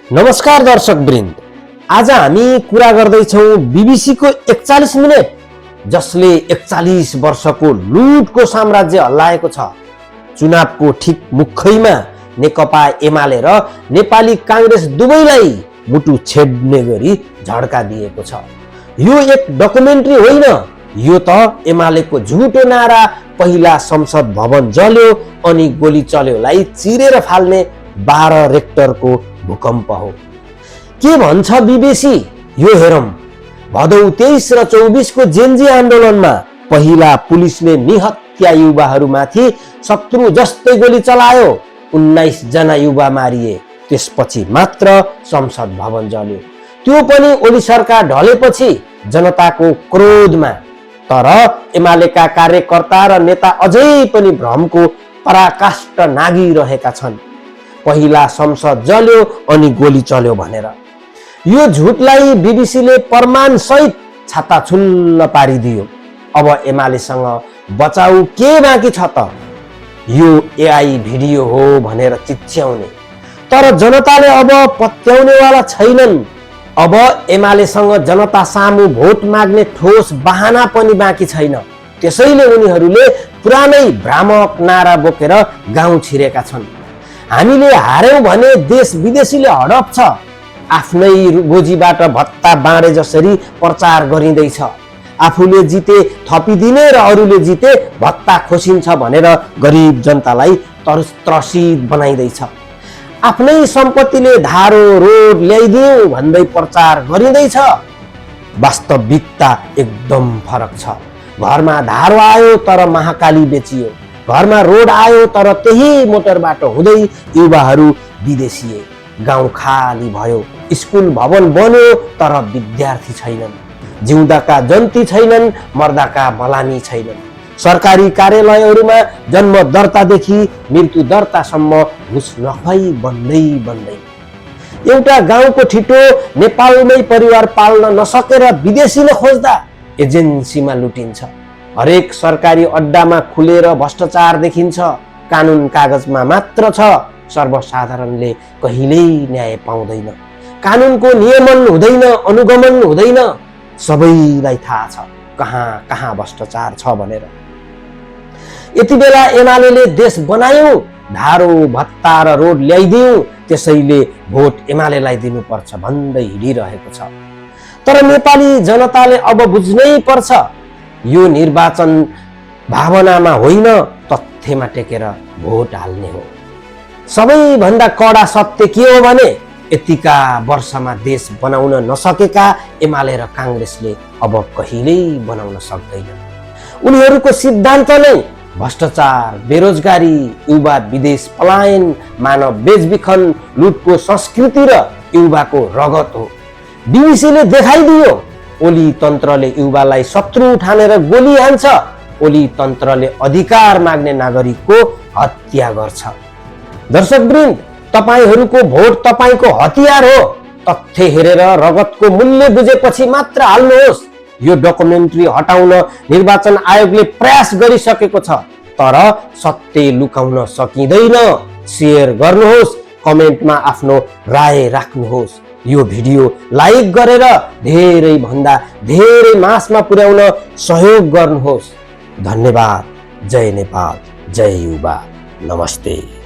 नमस्कार दर्शक वृन्द, आज हामी कुरा गर्दैछौँ बीबीसीको 41 मिनेट जसले 41 वर्षको लुटको साम्राज्य हल्लाएको छ। चुनावको ठिक मुखैमा नेकपा एमाले र नेपाली कांग्रेस दुवैलाई मुटु छेड्ने गरी झड्का दिएको छ। यो एक डकुमेन्ट्री होइन, यो त एमालेको झुटो नारा पहिला संसद भवन जल्यो अनि गोली चल्योलाई चिरेर फाल्ने 12 रेक्टरको भूकम्प हो। के भन्छ बीबीसी यो हेरौं। भदौ 23 र 24 को जेनजी आन्दोलनमा पहिला पुलिसले निहत्या युवाहरूमाथि शत्रु जस्तै गोली चलायो, 19 जना युवा मारिए। त्यसपछि मात्र संसद भवन जल्यो, त्यो पनि ओली सरकार ढलेपछि जनताको क्रोधमा। तर एमालेका कार्यकर्ता र नेता अझै पनि भ्रमको पराकाष्ठ नागिरहेका छन्। पहिला संसद जल्यो अनि गोली चल्यो भनेर यो झुटलाई बीबीसीले प्रमाण सहित छाताछुल्ल पारिदियो। अब एमालेसँग बचाउ के बाँकी छ त? यो एआई भिडियो हो भनेर चिच्याउने। तर जनताले अब पत्याउनेवाला छैनन्। अब एमालेसँग जनता सामु भोट माग्ने ठोस बहाना पनि बाँकी छैन। त्यसैले उनीहरूले पुरानै भ्रामक नारा बोकेर गाउँ छिरेका छन्। हामीले हार्यौं भने देश विदेशीले हडप छ, आफ्नै गोजीबाट भत्ता बाँडे जसरी प्रचार गरिँदैछ। आफूले जिते थपिदिने र अरूले जिते भत्ता खोसिन्छ भनेर गरिब जनतालाई त्रसित बनाइँदैछ। आफ्नै सम्पत्तिले धारो रोड ल्याइदिउँ भन्दै प्रचार गरिँदैछ। वास्तविकता एकदम फरक छ। घरमा धारो आयो तर महाकाली बेचियो, घरमा रोड आयो तर त्यही मोटर बाटो हुँदै युवाहरू विदेशिए। गाउँ खाली भयो, स्कुल भवन बन्यो तर विद्यार्थी छैनन्, जिउँदाका जन्ती छैनन्, मर्दाका मलामी छैनन्। सरकारी कार्यालयहरूमा जन्म दर्तादेखि मृत्यु दर्तासम्म घुस नखुवाई बन्दै एउटा गाउँको ठिटो नेपालमै परिवार पाल्न नसकेर विदेशीले खोज्दा एजेन्सीमा लुटिन्छ। हरेक सरकारी अड्डामा खुलेर भ्रष्टाचार देखिन्छ। कानुन कागजमा मात्र छ, सर्वसाधारणले कहिल्यै न्याय पाउँदैन। कानुनको नियमन हुँदैन, अनुगमन हुँदैन। सबैलाई थाहा छ कहाँ कहाँ भ्रष्टाचार छ भनेर। यति बेला एमालेले देश बनायौं, धारो भत्ता र रोड ल्याइदिउँ, त्यसैले भोट एमालेलाई दिनुपर्छ भन्दै हिँडिरहेको छ। तर नेपाली जनताले अब बुझ्नै पर्छ, यो निर्वाचन भावनामा होइन, तथ्यमा टेकेर भोट हाल्ने हो। सबैभन्दा कडा सत्य के हो भने यतिका वर्षमा देश बनाउन नसकेका एमाले र कांग्रेसले अब कहिल्यै बनाउन सक्दैन। उनीहरूको सिद्धान्त नै भ्रष्टाचार, बेरोजगारी, युवा विदेश पलायन, मानव बेचबिखन, लुटको संस्कृति र युवाको रगत हो। बीबीसीले देखाइदियो, ओली तन्त्रले युवालाई शत्रु ठानेर गोली हान्छ, ओली तन्त्रले अधिकार माग्ने नागरिकको हत्या गर्छ। दर्शकवृन्द, तपाईहरूको भोट तपाईको हतियार हो। तथ्य हेरेर रगतको मूल्य बुझेपछि मात्र हाल्नुहोस्। यो डकुमेन्ट्री हटाउन निर्वाचन आयोगले प्रयास गरिसकेको छ, तर सत्य लुकाउन सकिँदैन। शेयर गर्नुहोस्, कमेन्टमा आफ्नो राय राख्नुहोस्। यो भिडियो लाइक गरेर धेरै भन्दा धेरै मासमा पुर्याउन सहयोग गर्नुहोस्। धन्यवाद। जय नेपाल, जय युवा, नमस्ते।